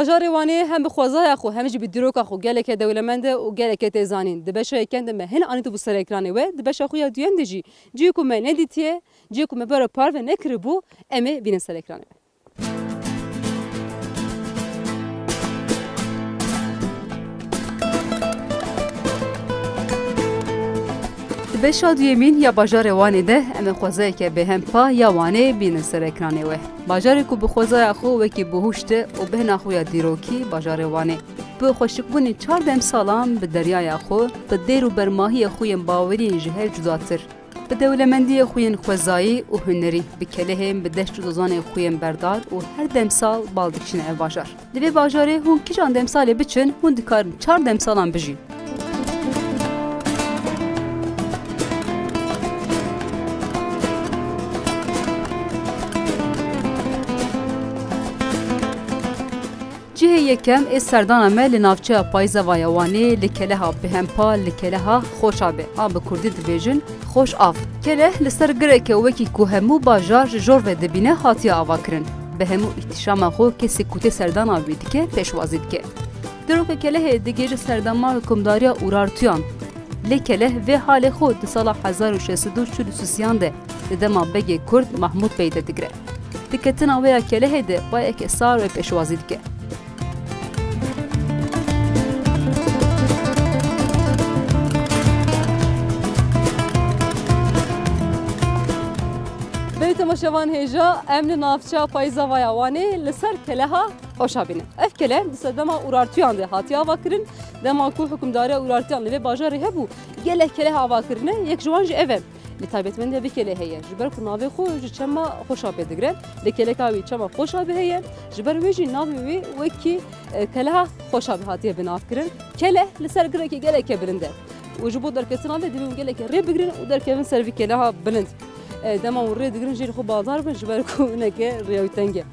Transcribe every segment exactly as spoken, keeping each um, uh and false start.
Bajarê Wanê hem bi xwezaya xwe hem jî bi dîroka xwe geleke dewlemend e û geleke tê zanîn. Di beşa yekem de me hin anîtibû ser ekranê we, di beşa xwe ya duyem de jî cihê ku me nedîtiye, cihê ku me bera parve nekiribû, em ê bînin ser ekranê we. Di beşa duyemîn ya bajarê Wanê de em ê xwezayeke bêhempa ya Wanê bînin ser ekranê we. Bajarê ku bi xwezaya xwe wekî bihuşt e û bêhna xwe ya dîrokî bajarê Wanê. Bi xweşikbûnê çar demsalan bi deryaya xwe, bi dêr û bermahiyê xwe yên baweriyên ji hev cudatir. Bi dewlemendiyê xwe yên xwezayî û hunerî, bi kelehên, bi deşt û dozanên xwe yên berdar û her demsal bal dikişîne ev bajar. Li vê bajarê hûn kîjan demsalê biçin, hûn dikarin çar demsalan bijîn. Cihê yekem ê serdana me li navçeya Payzava ya Wanê li keleha bêhempa, li keleha Xoşabê, a bi kurdî dibêjin Xoşav. Keleh li ser gireke wekî ku hemû bajar ji jor ve dibîne hatiye avakirin. Bi hemû îhtîşama xwe kesê ku tê serdana wî dike pêşwazî dike. Dîroka kelehê digihêje serdema hukimdariya Urartuyan. Lê keleh vê halê xwe di sala hezar û şeş sed û çil û sisiyan de di dema begê kurd Mahmûd Bey de digire. Di ketina wê ya kelehê de bayeke sar wê pêşwazî dike. Belê temaşevan hêja, em li navçeya Payzava ya Wanê li ser keleha Xoşabê ne. Ev keleh di sedema Urartuyan de hatiye avakirin. Dema ku hukimdariya Urartuyan li vê bajarê hebû, gelek keleh ava kirine, yek ji wan jî ev e. Lê taybetmendiya vê kelehê heye, ji ber ku navê xwe ji çema Xoşabê digire, lê keleka wî çema Xoşabê heye, ji ber wê jî navê wê wekî, e, keleha Xoşabê hatiye binavkirin. Keleh li ser girekê gelekê bilind e û ji bo derketina vê divê hûn gelekê rê bigirin û derkevin ser vî keleha bilind. E, dema hûn rê digirin jê li xwe baldar bin, ji ber ku hineke rêya wî teng e.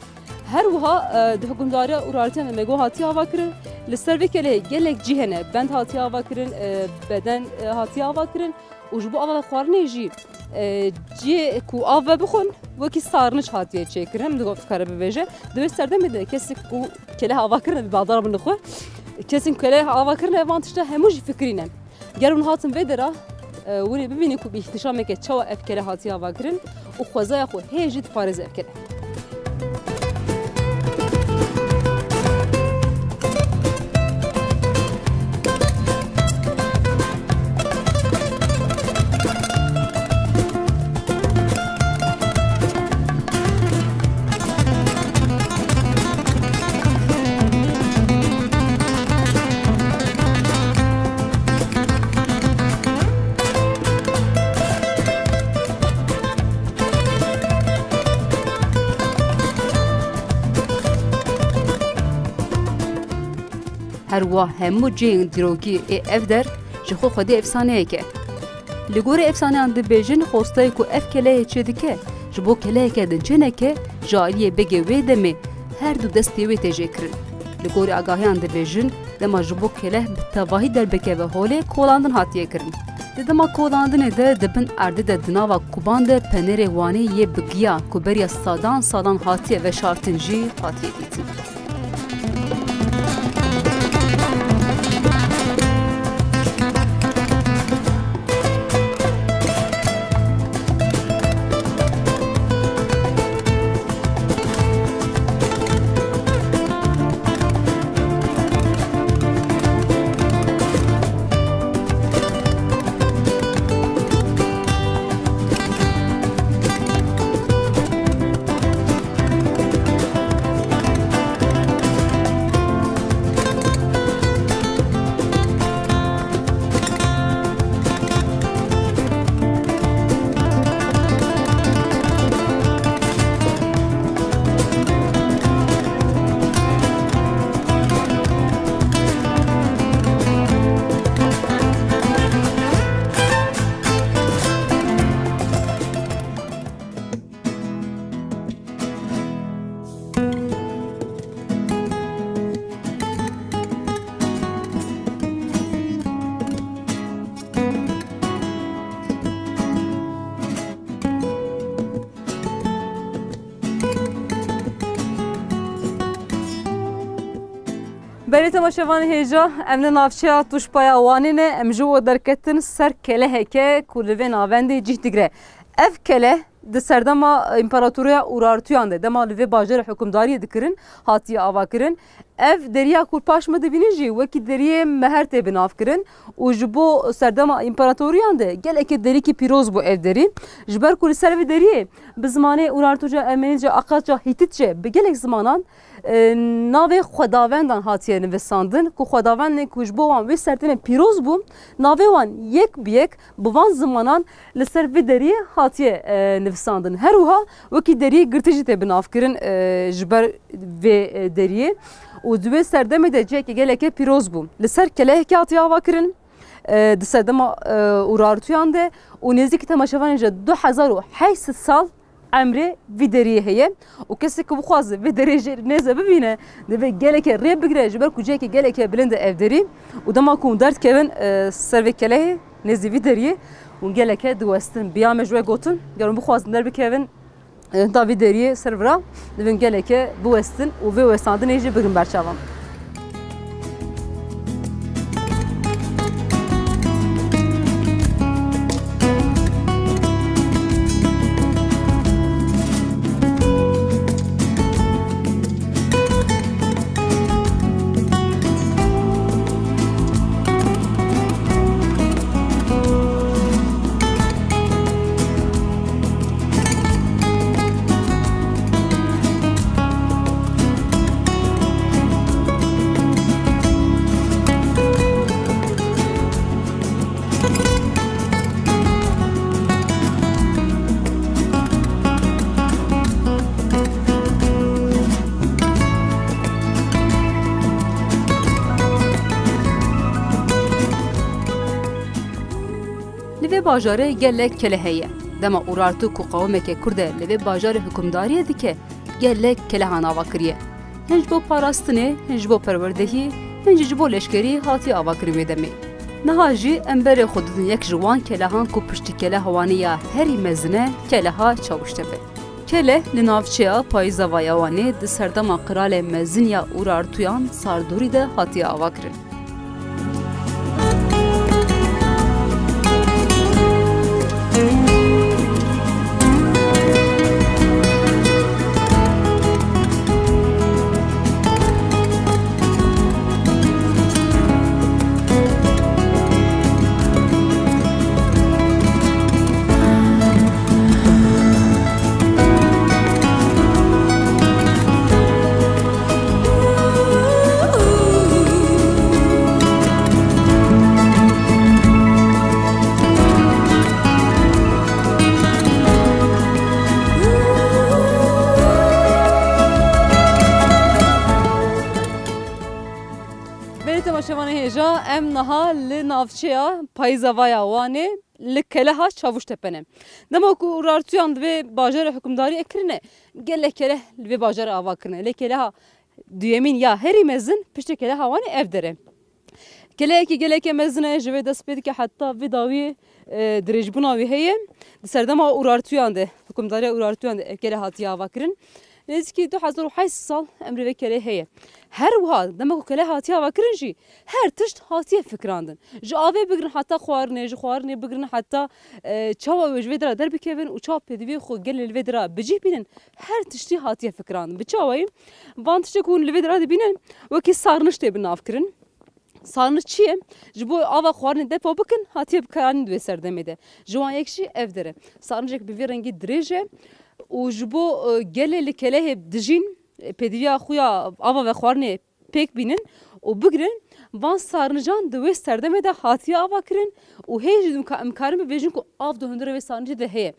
Her wiha, e, di hukimdariya Urartiyan de mego hatiye avakirin. Li ser vê kelehê gelek cî hene, bend hatiye avakirin, e, beden, e, hatiye avakirin û ji bo ava xwarinê jî, e, cihê ku av vebixwin wekî sarnîç hatiye çêkirin. Em digot dikare bibêje. Di wê serdemê de kesê ku keleh ava kirine, bi baldar bin li xwe. Kesên ku keleh ava kirine, van tişta hemû jî fikirî ne. Ger hûn hatin vê dera, e, hûn ê bibînin ku bi îhtîşameke çawa ev keleh hatiye avakirin û xwezaya xwe hê jî diparêze ev keleh. Her wiha hemû cihên dîrokî ê ev der ji xwe xwedî efsaneyek e. Li gorî efsaneyan dibêjin, xostayê ku ev kelehê çêdike, ji bo keleheke din çêneke, ji aliyê begê wê demê her du destê wê tê jêkirin. Li gorî agahiyan dibêjin, dema ji bo keleh bi tevahî derbikeve holê, kolandin hatiye kirin. Di dema kolandinê de di bin erdê de di nava kuban de penêrê Wanê yê bi giya ku beriya sadan salan hatiye veşartin jî hatiye dîtin. Belê temaşevanê hêja, em li navçeya Tuşpaya Wanê ne, em ji bo derketin ser keleheke ku li vê navendê cih digre. Ev keleh di serdema împaratoriya Urartuyan de, dema li vê bajarê hukimdariyê dikirin, hatiye avakirin. Ev deriya ku paş me dibînin jî wekî deriyê meher tê binavkirin û ji bo serdema împaratoriyan de gelekê derîkî pîroz bû ev derî. Ji ber ku li ser vê deriyê bi zimanê Urartuca, Ermenîca, Akatça, Hîtitçe, bi gelek zimanan, e, navê xwedavendan hatiye nivîsandin, ku xwedavendên ku ji bo wan wê serdemê pîroz bû, navê wan yek bi yek bi van zimanan li ser vê deriyê hatiye, e, nivîsandin. Her wiha wekî deriyê girtî jî tê binavkirin, e, ji ber vê, e, deriyê. Û di wê serdemê de cihekî gelekê pîroz bû. Li ser kelehekê hatiye avakirin, e, di serdema, e, Urartuyan de û nêzîkî temaşevanên ji du hezar û heyt sed sal emrê vî deriyê heye û kesê ku bixwaze vê deriyê jê nêze bibîne, divê gelekê rê bigire, ji ber ku cihekê gelekê bilind e ev derî û dema ku hûn derdikevin, e, ser vê kelehê nêzî vî deriyê, hûn gelekê diwestin. Biya me ji we gotin, ger hûn bixwazin derbikevin, e, da vî deriyê ser vira, divê hûn gelekê biwestin û vê westandinê jî bigrin ber çavan. Li vê bajarê gelek kele heye. Dema Urartu ku qewimeke kurd e li vê bajarê hukimdariyê dike, gelek kelehan ava kiriye. Hin ji bo parastinê, hin ji bo perwerdehî, hin jî ji bo leşkerî hatiye avakirin wê demê. Niha jî em berê xwe didin yek ji wan kelehan ku piştî keleha Wanê ya herî mezin e, keleha Çavuştepe. Keleh li navçeya payîza Vaya Wanê di serdema qiralê mezin ya Urartuyan Sardorî de hatiye avakirin. Belê temaşevanê hêja, em niha li navçeya payîza Vaya Wanê li keleha Çavuştepe ne. Dema ku Urartuyan di vê bajarê hukimdariyê kirine, gelek keleh li vê bajarê ava kirine. Lê keleha duyemîn ya herî mezin piştî keleha Wanê ev der e. Keleyekî gelekê mezin e, ji vê dest pê dike heta vê dawiyê, e, dirêjbûna wî heye. Di serdema Urartuyan de, hukimdariya Urartuyan de ev kele hatiye avakirin. Nêzîkî du hezar û heyt sal emrê vê kelê heye. Her wiha dema ku kele hatiye avakirin jî her tişt hatiye fikirandin. Ji avê bigirin heta xwarinê, ji xwarinê bigirin heta, e, çawa wê ji vê dira derbikevin û çawa pêdiviyê xwe gelê li vê dira bi cih bînin, her tiştî hatiye fikirandin. Bi çawayî? Van tiştê ku hûn li vê dira dibînin wekî sarniştê bi nav kirin. Sarnij çi ye? Ji bo ava xwarinê depo bikin, hatiye bikaranîn di wê serdemê de. Ji wan yek jî ev der e. Sarnijek bi vî rengî dirêj e û ji bo, e, gelê li kelehê dijîn, e, pêdiviya xwe ya ava vexwarinê pêk bînin û bigirin, van sarnijan di wê serdemê de hatiye ava kirin û hê jî em ka-, em karin bibêjin ku av di hundirê vê sarnijê de heye.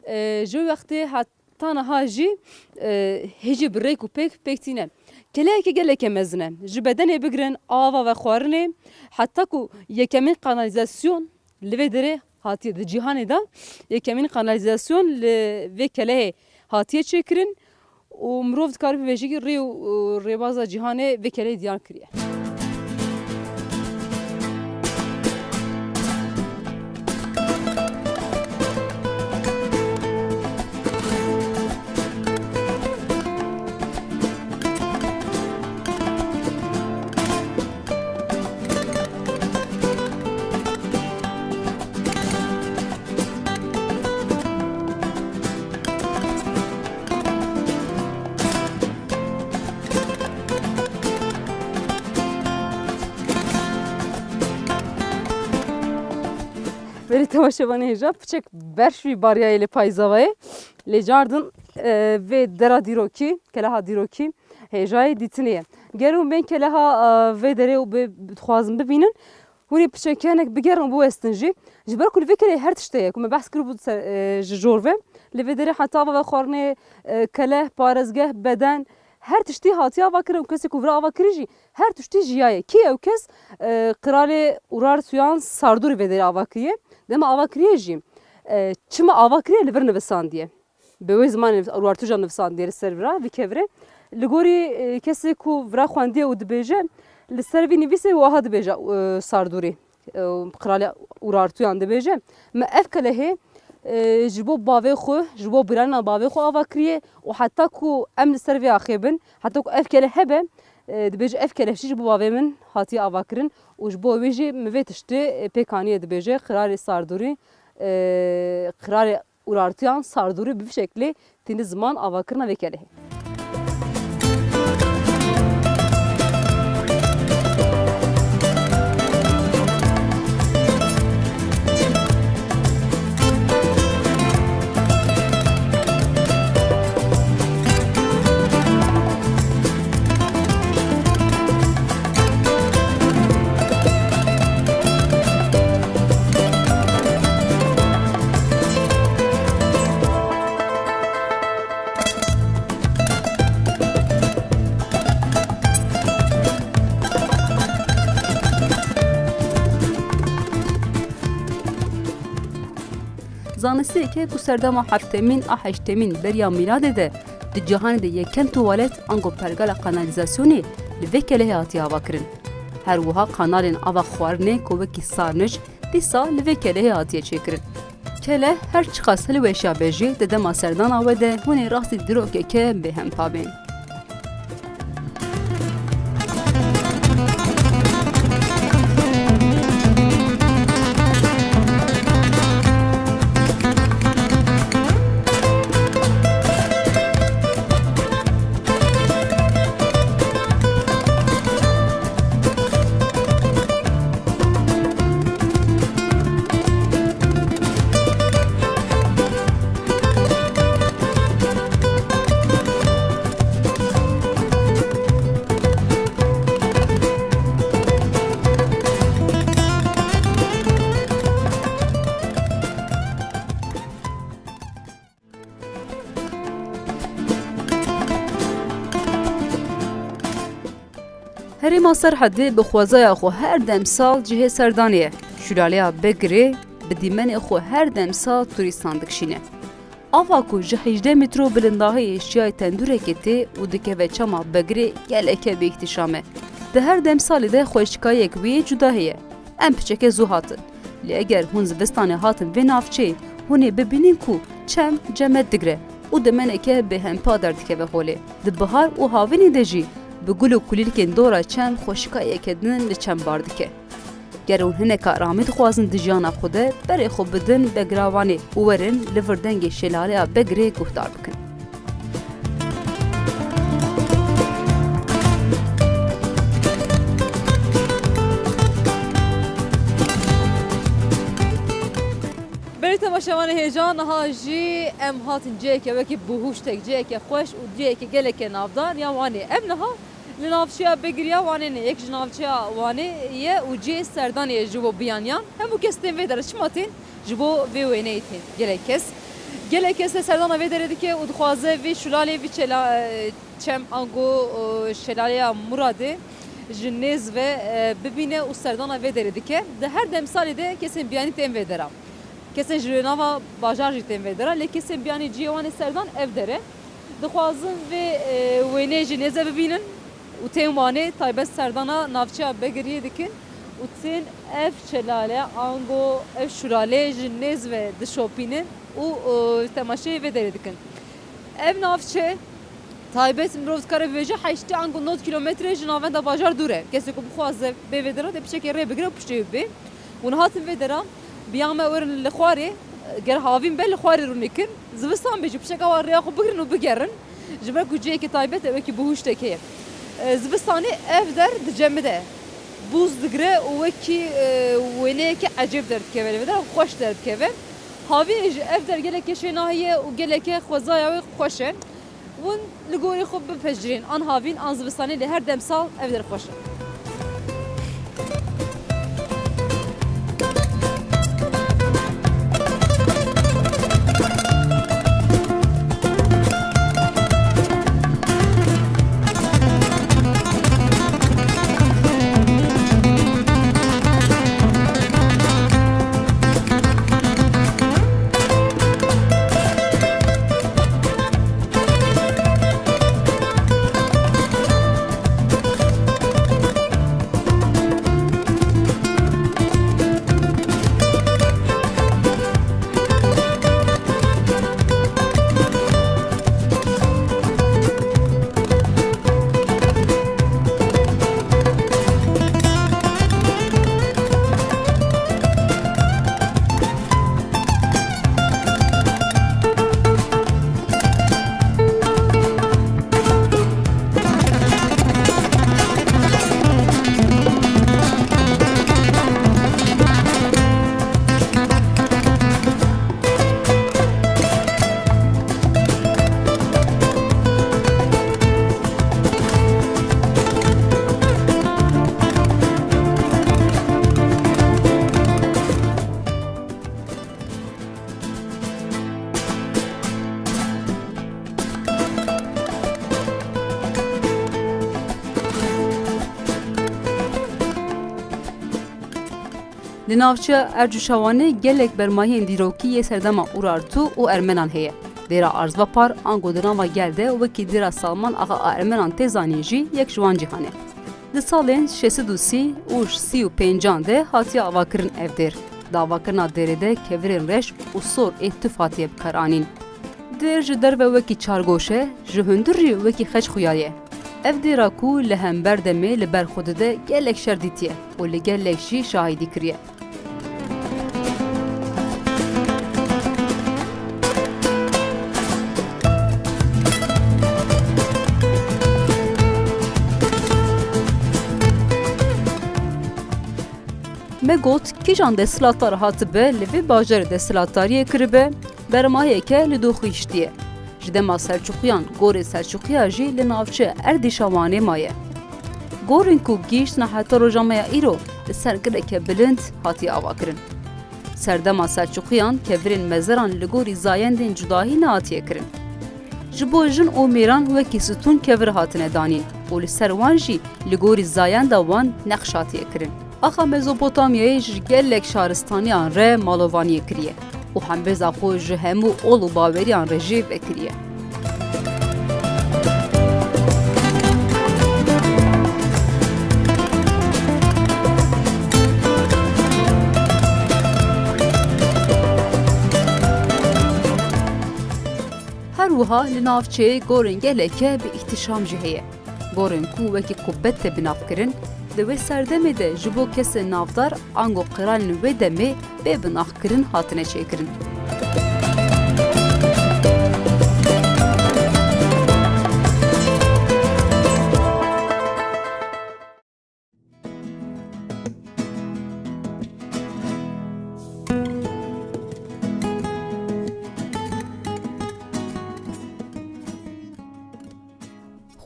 E, ji wê wextê hat-, Ta niha jî, e, hê jî bi rêk û pêk pêk tîne. Keleyeke geleke mezin e. Ji bedenê bigirin, ava vexwarinê, heta ku yekemîn kanalîzasyon li vê derê hatiye, di cîhanê de yekemîn kanalîzasyon li vê kelehê hatiye çêkirin û mirov dikare bibêje ku rê û, û rêbaza cîhanê vê kelehê diyar kiriye. Belê temaşevanê hêja, piçek berş wî bariyayê li payzavayê. Lê cardin, e, vê dera dîrokî, keleha dîrokî, hêjayê dîtinê ye. Ger hûn bên keleha, e, vê derê û bê-, dixwazin bibînin, hûn ê piçekê hinek bigerin û biwestin jî. Ji ber ku li vê kelê her tiştê ye, ku me behs kiribû ser, e, ji jor ve. Li vê derê heta ava vexwarinê, e, keleh, parêzgeh, beden, her tiştî hatiye avakirin û kesê ku vira ava kirî jî her tiştî jiyaye. Kî ew kes? E, Qiralê Urartuyan Sardûrî vê derê ava kiriye. Dema ava kiriye jî, e, çima ava kiriye li vir nivisandiye. Bi wê zimanê Urartujan nivisandiye li ser vira, vî kevirê. Li gorî, e, kesê ku vira xwendiye û dibêje, li ser vî nivîsê wiha dibêje, e, Sardûrî. E, Qiralê Urartuyan dibêje, me ev kelehê, e, ji bo bavê xwe, ji bo birayna bavê xwe ava kiriye û heta ku em li ser vê axê bin, heta ku ev keleh hebe, e, dibêje, ev keleh jî ji bo bavê min hatiye avakirin û ji bo wê jî min vê tiştê, e, pêk aniye, dibêje Qiralê Sardûrî, e, Qiralê Urartuyan Sardûrî bi vî şeklê tîni ziman avakirina vê kelehê. Zanistiyeke ku serdema heftemîn a heştemîn beriya mîladê de di cîhanê de yekem tuwalet ango pergala kanalîzasyonê li vê kelehê hatiye avakirin. Her wiha kanalên ava xwarinê ku wekî sarnij dîsa li vê kelehê hatiye çêkirin. Keleh her çiqas hilweşiya be jî, di dema serdana we de hûn ê rastî dîrokeke bêhempa bên. Herêma Serhedê bi xwezaya xwe her demsal cihê serdanê ye. Şûlaleya Begirê bi dîmenê xwe her demsal turîstan dikişîne. Ava ku ji hejdeh metro bilindahiyê şiyayê tendûrekê tê û dikeve çema Begirê geleke bêîhtîşam e. Di her demsalê de xweşikayek wî cuda heye. Em piçeke zû hatin. Lê eger hûn zivistanê hatin vê navçeyê, hûn ê bibînin ku çem cemet digre û dimeneke bêhempa derdikeve holê. Di bihar û havînê de jî bi gul û kulîlkên dora çem xweşikayeke din li çem bar dike. Ger hûn hineka aramî dixwazin di jiyana xwe de, berê xwe bidin Begiravanê û werin li vir dengê şêlaleya Begirê guhdar bikin. Belê temaşevanê hêja, niha jî em hatin ciheke wekî bihuştek, ciheke xweş û ciheke geleke navdar ya Wanê. Em niha li navçeya Begiriya Wanê ne, yek ji navçeya Wanê ye û cihê serdanê ye ji bo biyaniyan. Hemû kes tên vê dere, çima tên? Ji bo vê wêneyê tên gelek kes. Gelek kes de serdana vê derê dike û dixwaze vê şûlalê, vî çela-, çem ango, e, şelaleya Muradê ji nêz ve, e, bibîne û serdana vê derê dike. Di her demsalê de kesên biyanî tên vê dera. Kesên ji nava bajar jî tên vê dera, lê kesên biyanî cihê wan ê serdan ev der e. Dixwazin vê, e, wêneyê jî nêze bibînin û tên Wanê taybet serdana navçeya Begiriyê dikin û tên ev şelale ango ev şûlaleyê ji nêz ve dişopînin û, e, temaşeyê vê derê dikin. Ev navçe taybet mirov dikare bibêje heştê ango nod kîlometre ji navenda bajar dûr e. Kesê ku bixwaze bê vê dera dê piçekê rê bigire û piştê wî bê. Hûn hatin vê dera, biya me werin li xwarê, ger havîn be li xwarê rûnê kin. Zivistan bê jî piçeka wan rêya xwe bigirin û bigerin. Ji ber ku cihekî taybet e, wekî bihuştekê ye. E, zivistanê ev der dicemide. Bûz digire û wekî, e, wêneyekî ecêb derdikeve li vê der, xweş derdikeve. Havînê jî ev der gelekê şênahî ye û gelekê xwezaya wê xweş e. Hûn li gorî xwe bipejirên, an havîn an zivistanê, lê her demsal ev der xweş e. Li navçeya Ercûşawanê gelek bermayên dîrokî yê serdema Urartu û Ermenan heye. Dêra Arzvapar, ango di nava gel de wekî Dêra Salman Axa a Ermenan tê zanîn jî yek ji wan cîhan e. Di salên şeş sed û sî û sî û pêncan de hatiye avakirin ev dêr. Di avakirina dêrê de kevirên reş û sor ê tuf hatiye bikaranîn. Dêr ji derve wekî çargoşe, ji hundir jî wekî xeç xuya ye. Ev dêra ku li hember demê li ber xwe dide gelek şer dîtiye û li gelek jî şahîdî kiriye. Me got, kîjan desthilatdar hatibe li vê bajarê desthilatdariyê kiribe, bermayeke li doxî hiştiye. Ji dema Selçûqiyan gorê Selçûqiya jî li navçeya erdîşa Wanê maye. Gorên ku gihîştine heta roja me ya îro li ser geleke bilind hatiye avakirin. Serdema Selçûqiyan kevirên mezeran li gorî zayendên cudahî nehatiye kirin. Ji bo jin û mêran wekî stûn kevir hatine danîn û li ser wan jî li gorî zayenda wan neqş hatiye kirin. Axa Mezopotamyayê ji gelek şaristaniyan re malovaniyê kiriye û hembêza xwe ji hemû ol û baweriyan re jî vekiriye. Her wiha li navçeyê gorên geleke bi îhtîşam jî heye. Gorên ku wekî kubet tê binavkirin, di wê serdemê de ji bo kesên navdar ango qiralên wê demê bê binavkirin hatine çêkirin.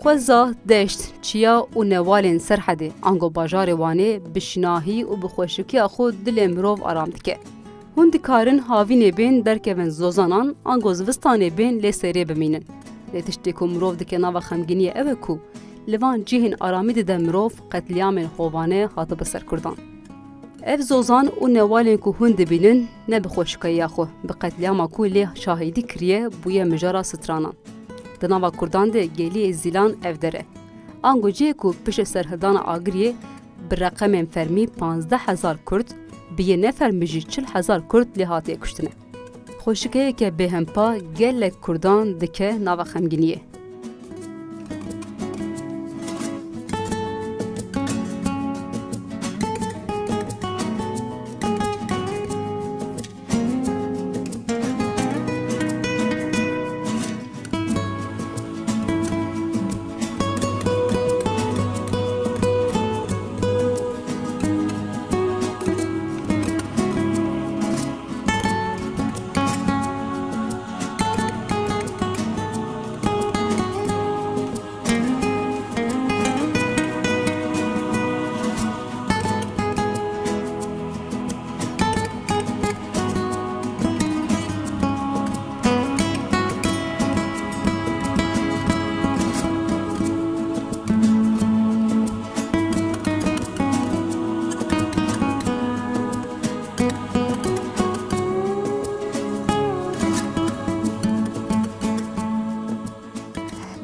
Xweza, deşt, çiya û newalên Serhedê ango bajarê Wanê bi şinahî û bi xweşikiya xwe dilê mirov aram dike. Hûn dikarin havînê bên derkevin zozanan ango zivistanê bên lê serê bimînin. Lê tiştê ku mirov dike nava xemgîniyê ew e ku li van cihên aramî dide mirov qetlîamên hovane hatibe ser Kurdan. Ev zozan û newalên ku hûn dibînin ne bi xweşikayiya xwe, bi qetlîama ku lê şahîdî kiriye bûye mijara stranan. Di nava Kurdan de geliyê Zîlan ev der e. Ango cihê ku piştê serhildana Agiriyê bi reqemên fermî panzdeh hezar Kurd, bi yê nefermî jî çil hezar Kurd lê hatiye kuştine. Xweşikeyeke bêhempa gelek Kurdan dike nava xemgîniyê.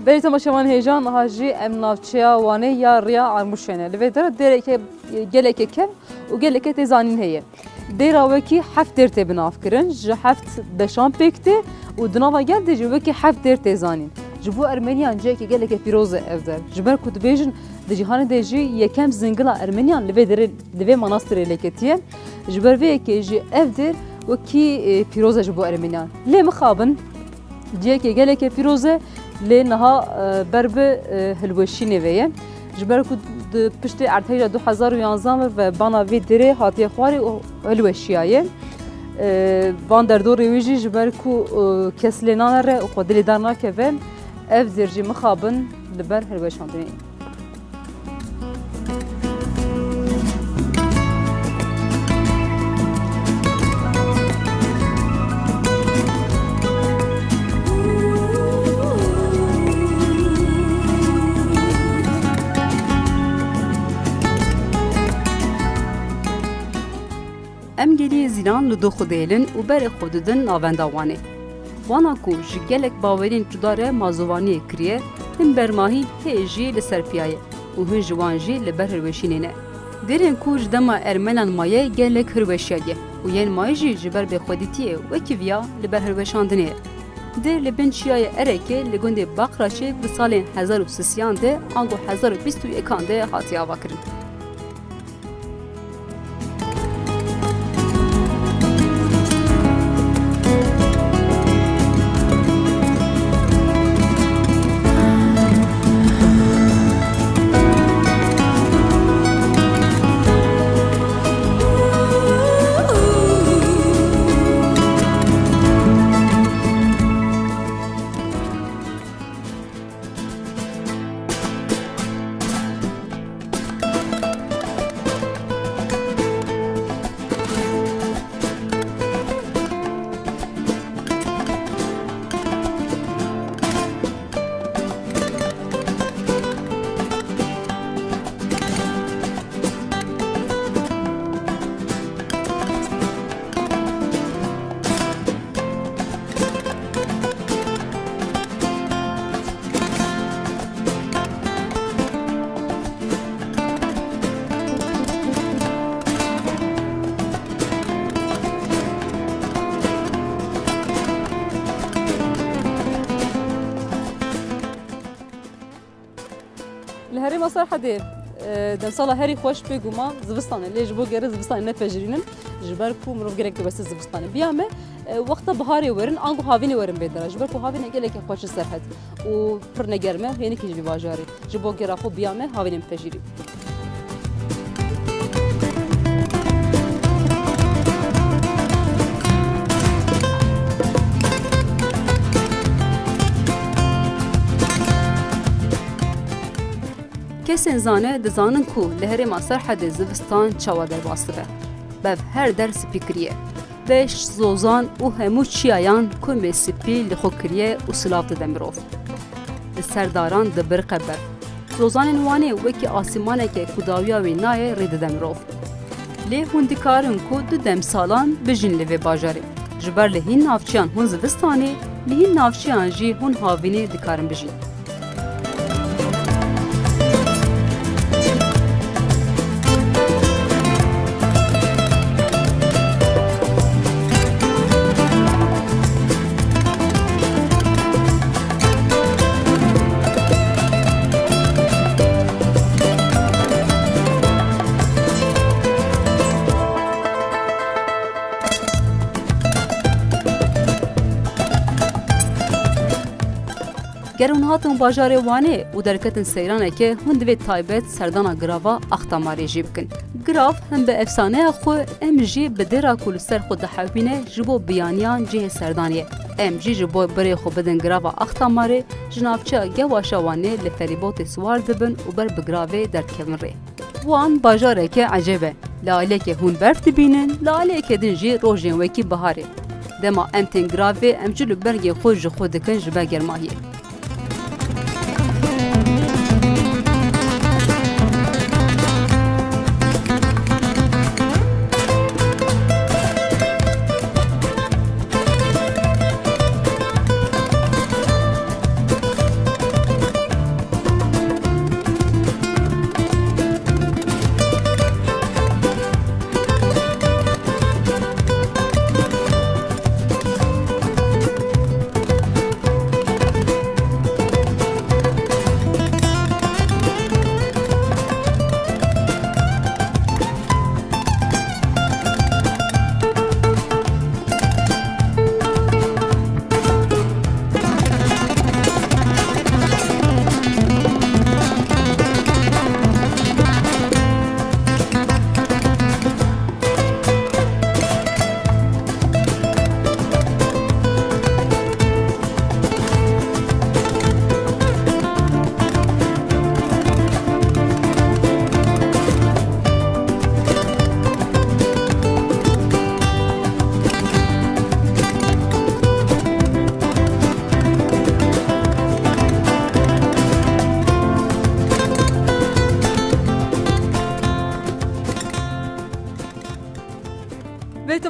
Belê temaşevan hêja, niha jî em navçeya Wanê ya Riya Armûşê ne. Li vê derê dêreke geleke kevn û geleke tê zanîn heye. Dêra wekî heft dêr tê binavkirin, ji heft beşan pêk tê û di nava gel de jî wekî heft dêr tê zanîn. Ji bo Ermeniyan cihekî geleke pîroz e ev der. Ji ber ku dibêjin di cîhanê de jî yekem zingila Ermeniyan li vê derê, li vê manastirê lêketiye. Ji ber vê yekê jî ev dêr wekî, e, pîroz e ji bo Ermeniyan. Lê mixabin, cihekê gelekê pîroz e, lê niha, e, ber bi, e, hilweşînê ve ye. Ji ber ku di piştê erdhejîna du hezar û yanzan ve bana vê derê hatiye xwarê û hilweşiyaye. E, van derdorê wî jî ji ber ku, e, kes lê nanere û xwe dilê dar nakeve, ev dêr jî mixabin li ber hilweşandinê. Em geliyê Zîlan li doxu dihêlin û berê xwe didin navenda Wanê. Wana ku ji gelek baweriyên cuda re mazûvaniyê kiriye, hin bermahî hê jî li ser piya ye û hin ji wan jî li ber hilweşînê ne. Dêrên ku ji dema Ermenan maye gelek hilweşiyaye û yên mayî jî ji ber bêxwedîtiyê wekî viya li ber hilweşandinê ye. Dêr li bin çiyayê Erekê li gundê Baqraçê bi salên hezar û sisiyan de ango hezar û bîst û yekan de hatiye avakirin. Li herêma Serhedê, e, demsala herî xweş bêguman zivistan e. Lê ji bo gerê zivistanê nepejirînin, ji ber ku mirov gelek diweste zivistanê. Biya me, e, wexta biharê werin, ango havînê werin bê dera. Ji ber ku havînê gelekî xweş e Serhed û pir negerm e, hênikî ji vî bajarê. Ji bo gera xwe biya me havînê bipejirî. Kesên zane dizanin ku li herêma Serhedê zivistan çawa derbas dibe. Bev her der spî kiriye. Deşt, zozan û hemû çiyayan komê spî li xwe kiriye û silav dide mirov. Li ser daran dibiriqe berf. Zozanên Wanê wekî asîmaneke ku dawiya wê nayê rê dide mirov. Lê hûn dikarin ku du demsalan bijîn li vê bajarê. Ji ber li hîn navçeyan hûn zivistanê, li hîn navçeyan jî hûn havînê dikarin bijîn. Ger hûn hatin bajarê Wanê û derketin seyranekê, hûn divê taybet serdana girava Axtamarê jî bikin. Girav hem bi efsaneya xwe, em jî bi dêra ku li ser xwe dihewîne ji bo biyaniyan cihê serdanê ye. Em jî ji bo birê xwe bidin girava Axtamarê, ji navçeya Gewaşa Wanê li ferîbotê siwar dibin û ber bi giravê derdikevin rê. Wan bajareke ecêb e. Li aliyekê hûn berf dibînin, li aliyekê din jî rojên wekî biharê. Dema em tên giravê, em jî li bergên xwe ji xwe dikin ji ber germahiyê.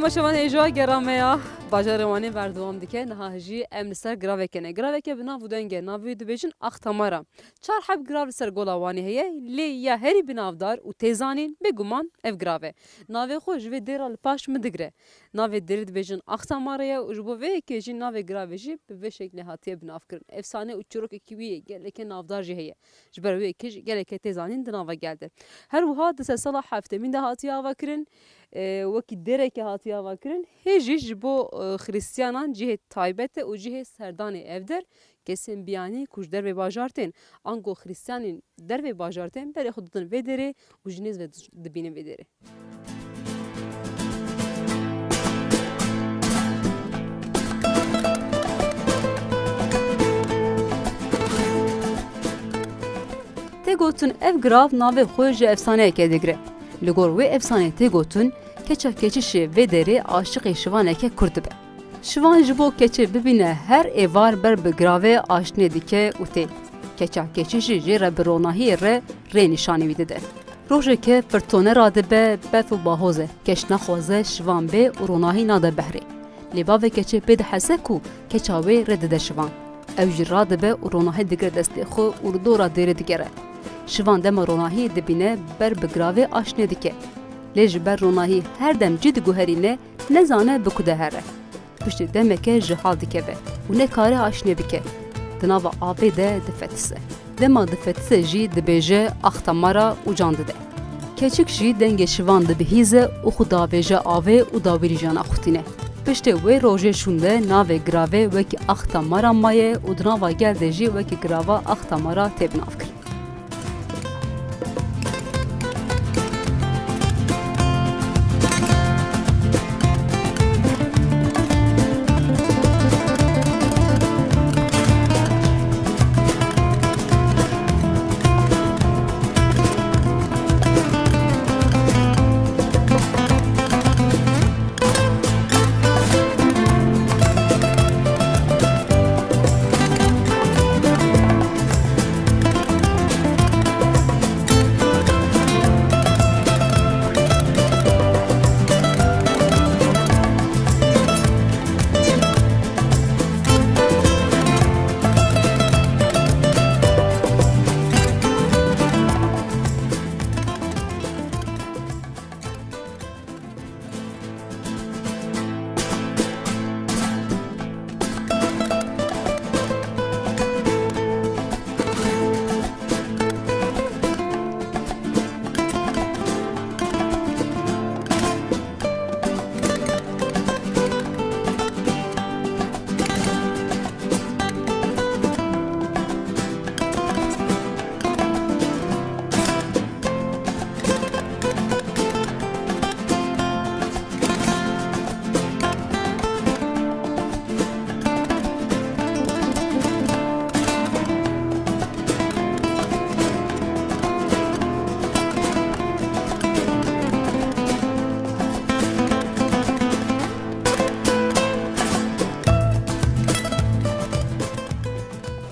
Temaşevan hêja gera me ya bajarê Wanê berdewam dike. Niha jî em li ser giraveke ne. Giraveke bi nav û deng e. Navê wî dibêjin Axtamara. Çar heb girav li ser gola Wanê heye. Lê ya herî binavdar û têzanîn bêguman ev girav e. Navê xwe ji vê dêra li paş min digire. Navê dêrê dibêjin Axtamara ye û ji bo vê yekê jî navê giravê jî bi vê şeklê hatiye binavkirin. Efsane û çîrokekî wî yê geleke navdar jî heye. Ji ber wê yekê jî geleke têzanîn di nava gel de. Her wiha di sedsala heftemîn de hatiye avakirin, e, wekî dêreke hatiye avakirin. Hê jî ji bo, e, xirîstiyanan cihê taybet e û cihê serdanê ev der. Kesên biyanî ku ji dervê bajar tên, ango xirîstiyanên dervê bajar tên, berê xwe didin vê dêrê û ji nêz ve dibînin vê dêrê. Tê gotin ev girav navê xwe ji efsaneyeke digire. Li gor wê efsaneyê tê gotin, keça keçişê vê derê aşiqê şivaneke kurd dibe. Şivan ji bo keçê bibîne her êvar ber bi giravê aştinê dike û tê. Keça keçişî jê re bi ronahiyê re rê nîşanî wî dide. Rojeke firtone radibe, berf û bahoz e. Keç naxwaze şivan bê û ronahî nade behrê. Lê bavê keçê pê dihese ku keça wê rê dide şivan. Ew jî radibe û ronahî digire destê xwe û li dora dêrê digere. Şivan dema ronahiyê dibîne ber bi giravê aştinê dike. Lê ji ber ronahî her dem cî diguherîne, nezane bi ku de here. Piştî demeke ji hal dikeve û nekare aşinê bike. Di nava avê de difetise. Dema difetise jî dibêje, "Ax Tamara" û can dide. Keçik jî dengê şivan dibihîze û xwe davêje avê û dawîrî jana xwe tîne. Piştê wê rojê şûnde navê giravê wekî Ax Tamara maye û di nava gel de jî wekî girava Ax Tamara tê binavkirin.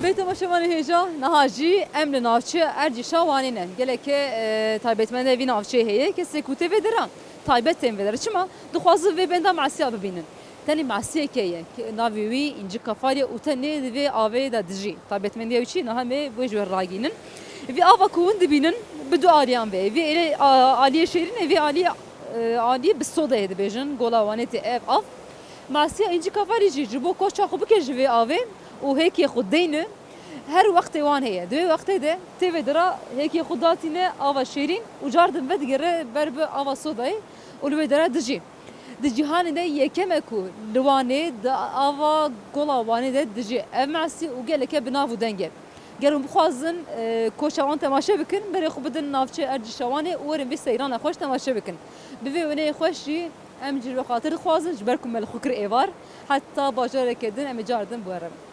Bê temaşevanê hêja, niha jî em li navçeya Erdîşa Wanê ne. Geleke, e, taybetmendê vî navçeyê heye. Kesê ku tê vê dera taybet tên vê dera. Çima? Dixwazin vê benda masiya bibînin. Tenê masiyeke ye, ke navê wî Încî Kafar e û tenê di vê avê de dijî. Taybetmendiya wî çi? Niha me wê ji we ragînin. Vî ava ku hûn dibînin, bi du aliyan ve. Vî êlê, a, aliyê şêrîn e, vî aliyê, e, aliyê bi soda hê dibêjin, Gola Wanê tê ev av. Masiya Încî Kafarî jî ji bo koça xwe bike ji vê avê û hêkê xwe deyne, her wextê wan heye. Di wê wextê de tê vê dira hêkê xwe datîne ava şêrîn û cardin vedigere ber bi ava sodayê û li wê dera dijî. Di cîhanê de yekem e ku li Wanê, di ava Gola Wanê de dijî. Ev masî û geleke bi nav û deng e. Ger hûn bixwazin, e, koça wan temaşe bikin, berê xwe bidin navçeya Erdîşa Wanê û werin vê seyrana xweş temaşe bikin. Bi vê wêneyê xweş jî em ji we xatir dixwazin, ji ber ku me li xwe kir êvar. Heta bajareke din em ê car din bi we re bin.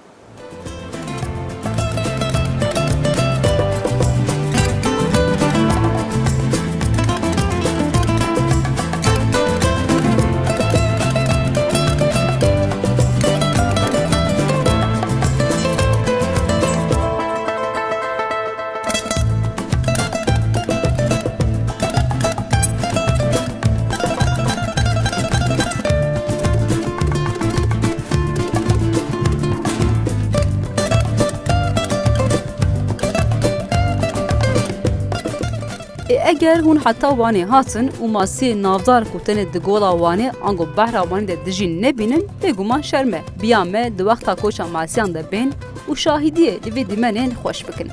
Eger hûn heta Wanê hatin û masiyê navdar ku tenê di gola Wanê ango behra Wanê de dijîn nebînin, bêguman şerm e. Biya me di wexta koça masiyan de bên û şahidiyê li vê dîmenên xweş bikin.